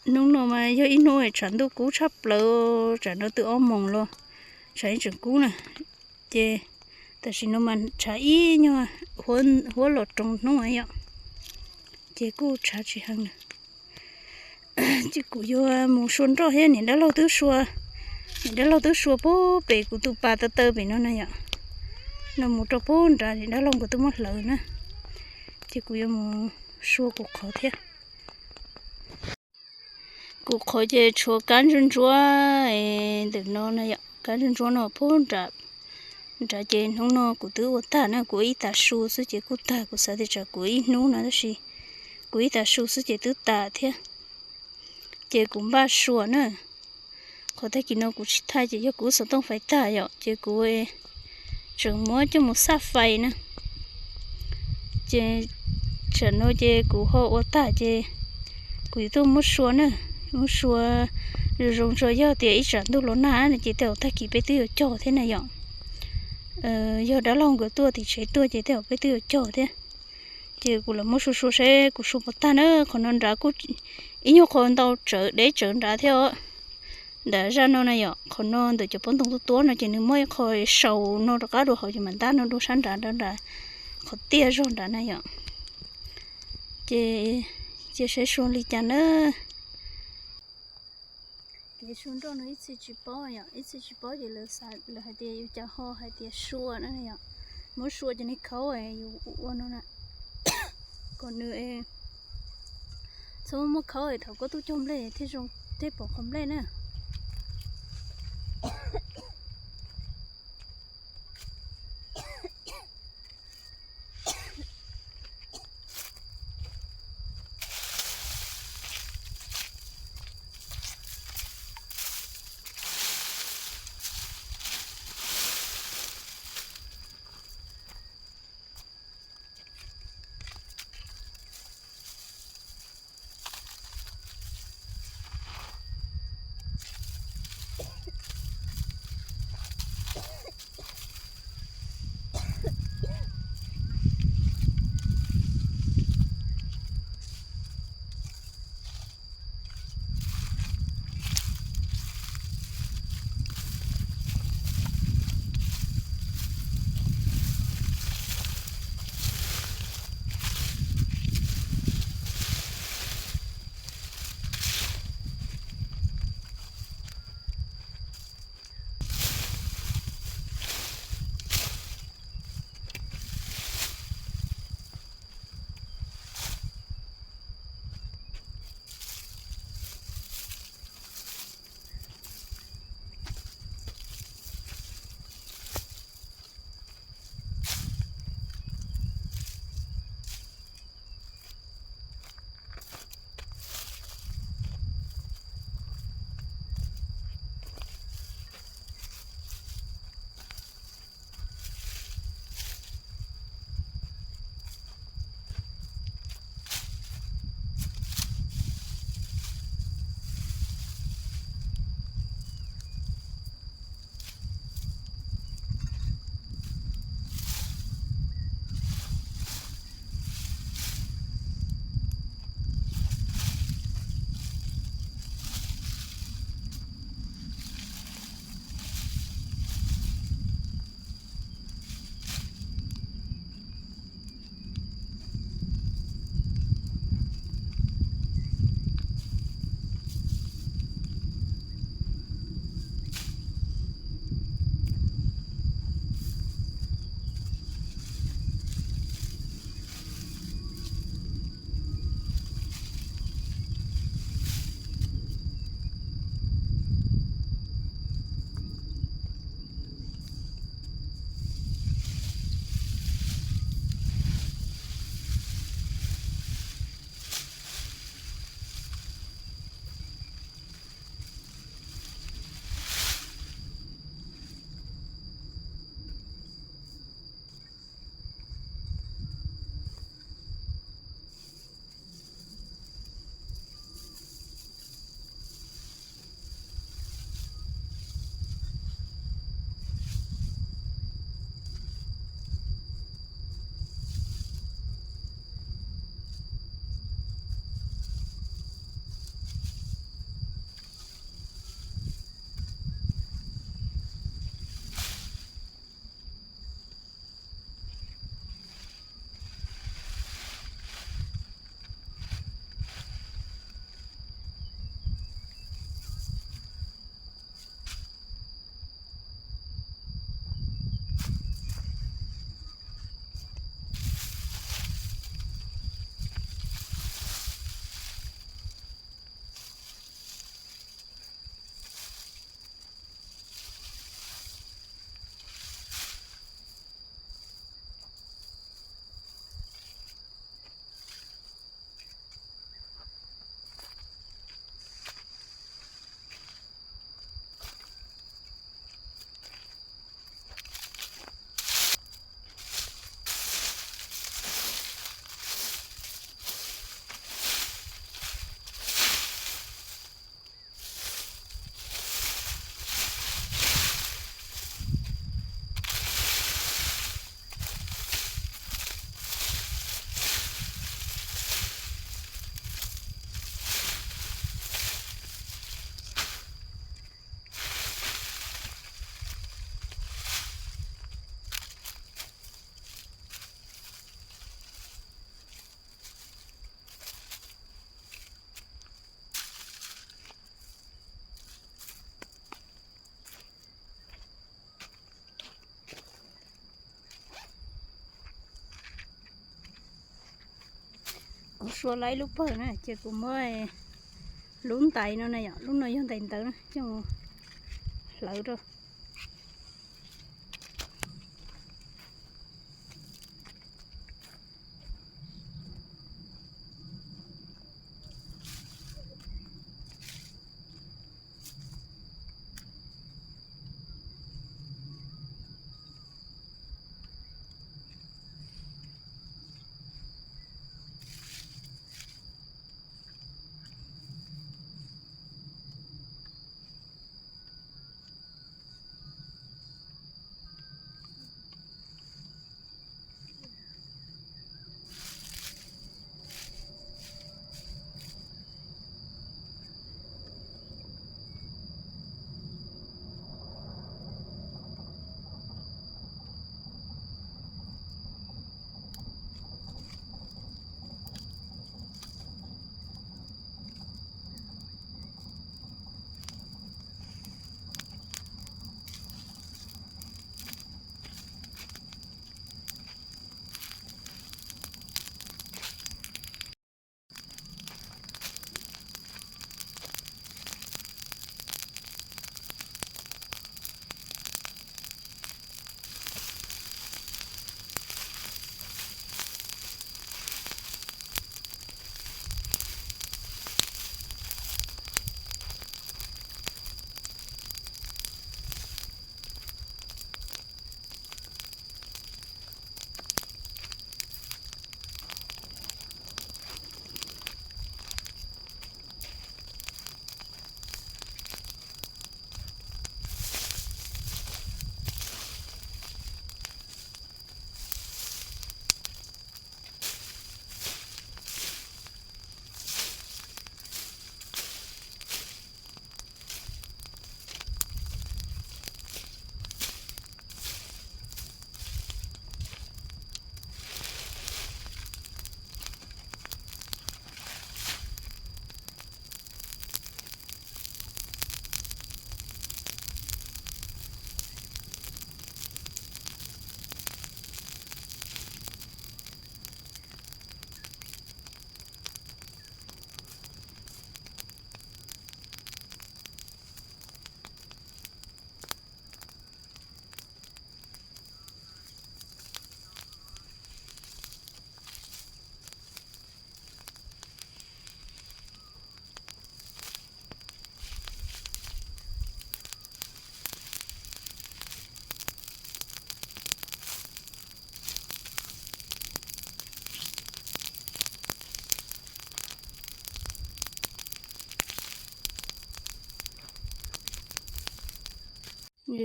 Hnub no mas yog ib hnub tshav ntuj kub tshaj plaws, tsam no twb ob moos los tshav yeej tseem kub na. Ces tam sim no mas tshav ib nyuag huab los roos hnub yom, ces kuj tshav tsis heev na. Ces kuv yuav mus sua nroj thiab, niam dab laug twb sua, niam dab laug twb sua puag pem kuv tus pas taw taw pem no na yom. No mus rau puag nrad, niam dab laug nkawd twb muab hlawv na. Ces kuv yuav mus sua kuv qhov thiab. Kuv qhov ces tshuav kab ntsuab ntsuab ntawm no na yom, kab ntsuab ntsuab no puag nrad. Nrad ces hnub no kuv twb ua tag na, kuv ib tag su xwb ces kuj tag, kuv xav tias tsam kuv ib hnub no tab sis kuv ib tag su xwb ces twb tas thiab. Ces kuv npaj sua na. Qhov tag kis no kuv tsis thaij ces yog kuv xov tooj fais tag yom, ces kuv tseem muab coj mus xaj fais na. Ces tsam no ces kuv ho ua tag ces kuv yuav tuaj muab sua na, muab sua zoo zoo tso, yog tias ib tsam ntuj los nag no ces tej zaum tag kis peb twb yuav cog thiab na yom. Yog dab laug nkawd tuaj tim tsev tuaj ces tej zaum peb twb yuav cog thiab. Ces kuv lam muab sua sua seb kuv sua puas tag na. Qhov no nrad kuj ib nyuag qho ntau tsawv deb tsawv nrad thiab os. Nram zaj no na yom, qhov no ntawm cov pob ntoo tuab tuab no ces nws muaj ib qho sau no rov qab dua hauv ces mam ntab no dua sab nrad nrad, qhov tiaj zog nrad na yom. Ces cia saib sua li cas na. Kev sua nroj no ib txhia tsis paub yom, ib txhia tsis paub ces lawv hais tias yuav cas ho hais tias sua na yom. Muab sua ces nws khaub, yus ua no na, kom nws txhob muab khaub, thaum koj tuaj cog nplej thiaj zoo, thiaj pom qhov nplej na. Sua lawm ib lub pawg na, ces kuv muab lub ntais no na yom, lub no yog ntais ntawv na, coj mus hlawv rau.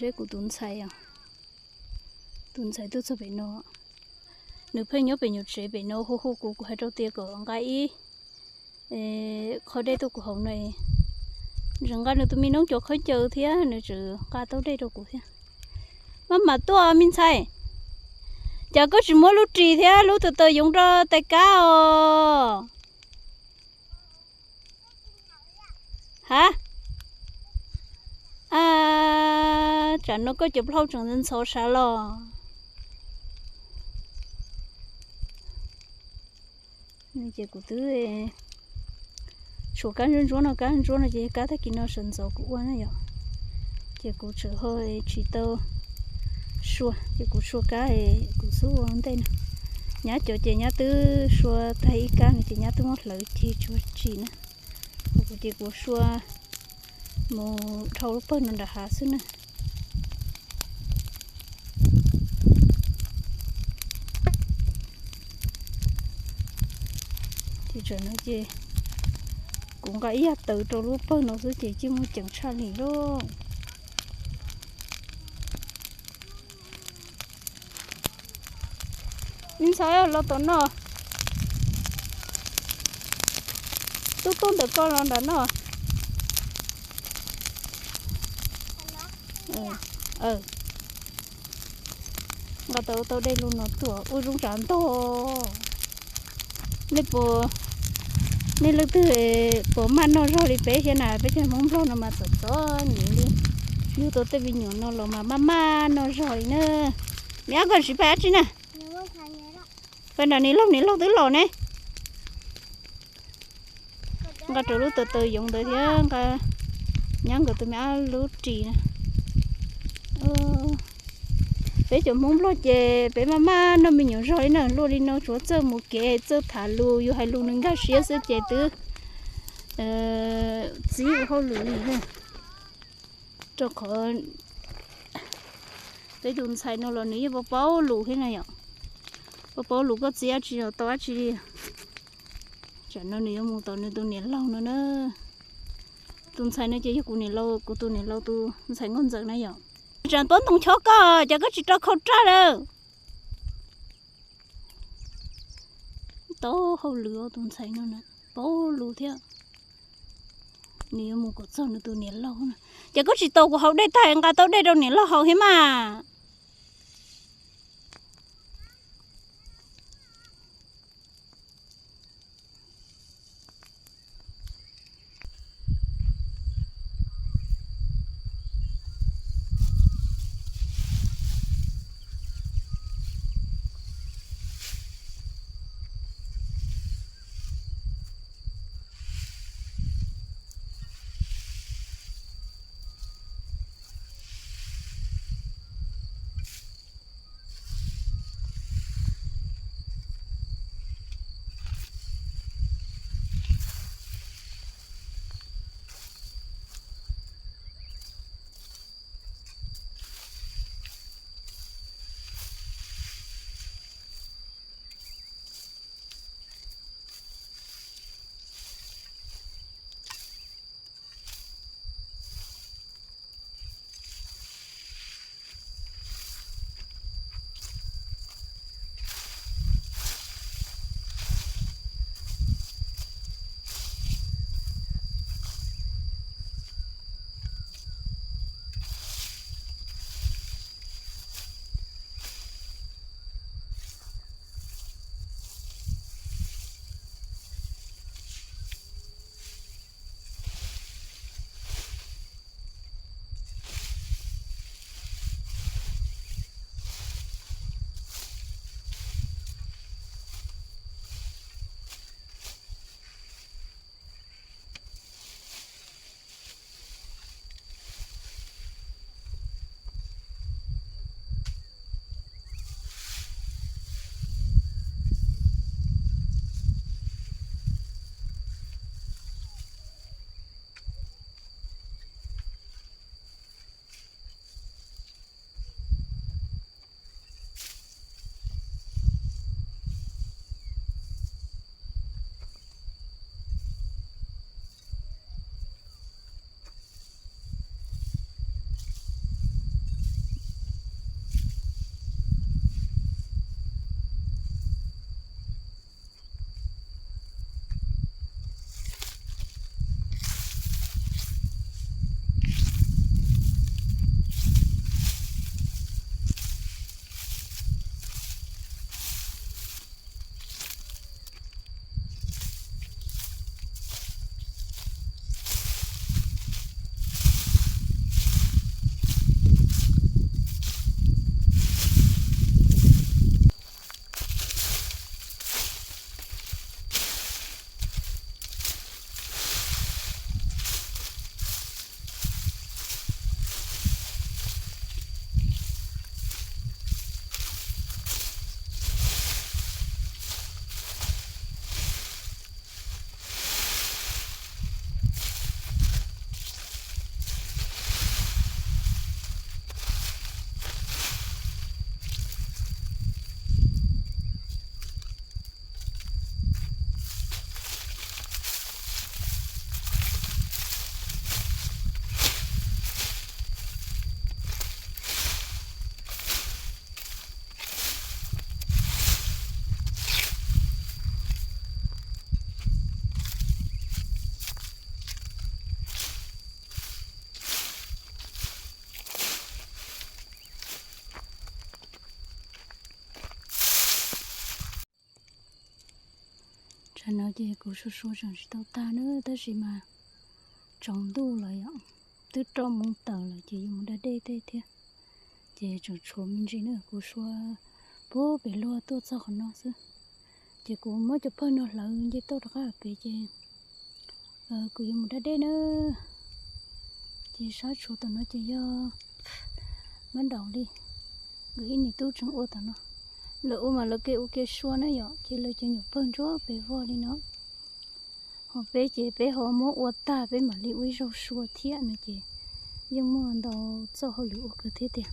Seb kuv tus ntxhais os, tus ntxhais tuaj txog pem no, nws pheej nyob pem nyuam tsev pem no hu hu kuv, kuv hais rau tias kom nqa ib qho dej tuaj kuv haus no, tseem nqa nws tus me noob cov khaub ncaws thiab nws tseem nqa tau dej rau kuv thiab. Maj mam tuaj me ntxhais, cas koj tsis muab lub ris thiab lub taws taws yoov rau tais kab os? Ha, tsam no koj cov plaub hau tseem ntxhov sav los. Ces kuv twb tshuav kab ntsuab ntsuab no, kab ntsuab no ces kab tag kis no sawv ntxov kuv ua na yom. Ces kuv tseem ho tsis tau sua, ces kuv sua kab kuv xub ua ntej no. Nyab cov ces nyab twb sua tag ib kab no ces nyab twb muab hlawv ceg tsuag tsis na. Kuv ces kuv sua mus dhau lub pawg no nram hav xwb na. Ces tam no ces kuv nqa ib yam tawv rau lub pawg no xwb ces cia muaj ceem tshaj li lauj. Me ntxhais los tom no, tub tub ntawm koj los nram no. Nqa tau tau dej lug no tuaj ua zoo tsav ntog. Nej puas, nej leej twg puas maj noj zog li peb thiab na? Peb cov Hmoob Nplog no mas txom txom nyem li, yug tau tej me nyuam no los mas maj maj noj zog li na. Me ab, koj tsis pab dab tsi na? Pab nram niam laug, niam laug twb los ne. Nqa rau lub taws taws yoov ntawd thiab nqa nyab nkawd tus me ab lub ris na. Peb cov Hmoob Nplog ces peb maj maj noj me nyuam zog li na, luaj li no tsuav txawj mus kev txawj tham lus, yus hais lus nws nkag siab xwb ces twb txib ua hauj lwm li na. Rau qhov peb tus ntxhais no los nws yeej paub paub lus thiab na yom. Paub paub lus, koj txiv dab tsi los tau dab tsi li. Tsam no nws yuav mus tom nws tus niam laug no na. Tus ntxhais no ces yog kuv niam laus, kuv tus niam laus tus ntxhais nkauj ntxawm na yom. Tsam tuab ntoo chob koj ces koj tsis rau khau raj lawm. Tau hauj lwm tus ntxhais no na, paub lus thiab. Nws yuav mus kom txog nws tus niam laug na. Ces koj tsis tau kuv haus dej tag nqa tau dej rau niam laug haus thiab mas. Tsam no ces kuv sua sua tseem tsis tau tag na, tab sis mas tsaus ntuj lawm yom, twb rau moos tawm lawm ces yuav mus da dej tej thiab. Ces tseem tshuav me ntsis na, kuv sua puag pem luag tuaj txog qhov no xwb. Ces kuv muab cov pawg no hlawv nce toj rov qab pem ces Kuv yuav mus da dej na. Ces sab tshuav tom no ces yog mab daum li, nkawd ib niam tub tseem ua tom no. Lawv ua mas lawv kev ua kev sua na yom, ces lawv cov nyuam pawg ntsuab pes vog li no. Ho peb ces peb ho muab ua tag peb mam li ua ib zaug sua thiab no ces yeej muaj ntau txoj hauj lwm ua kawg thiab tiag.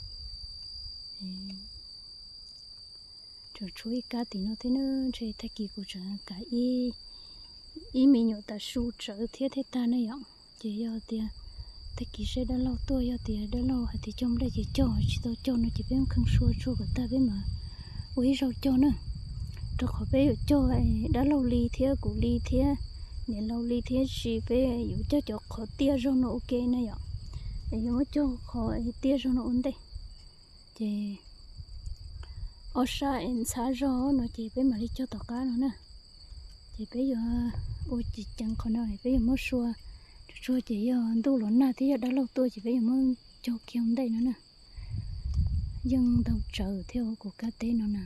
Tseem tshuav ib kab tim no thiab na, ntshe tag kis kuv tseem kav ib me nyuam tav su tsawv thiab thiaj tag na yom. Ces yog tias tag kis seb dab laug tuaj, yog tias dab laug hais tias cog nplej ces cog, tsis tau cog no ces peb muab kheej sua tsuag kom tag peb mam ua ib zaug cog na. Rau qhov peb yuav cog dab laug li thiab kuv li thiab niam laus li thiab, sis peb yuav cog cov qhov tiaj zog no ua ke na yom. Es yuav muab cog qhov tiaj zog no ua ntej. Ces ob sab es ntxhab zog no ces peb mam li cog tom qab no na. Ces peb yuav ua ceev ceev qhov no, peb yuav muab sua tsuag tsuag ces yog ntuj los nag thiab yog dab laug tuaj ces peb yuav muab cog kiag ua ntej no na. Yeej ntau tsawv thiab kuv kab teb no na.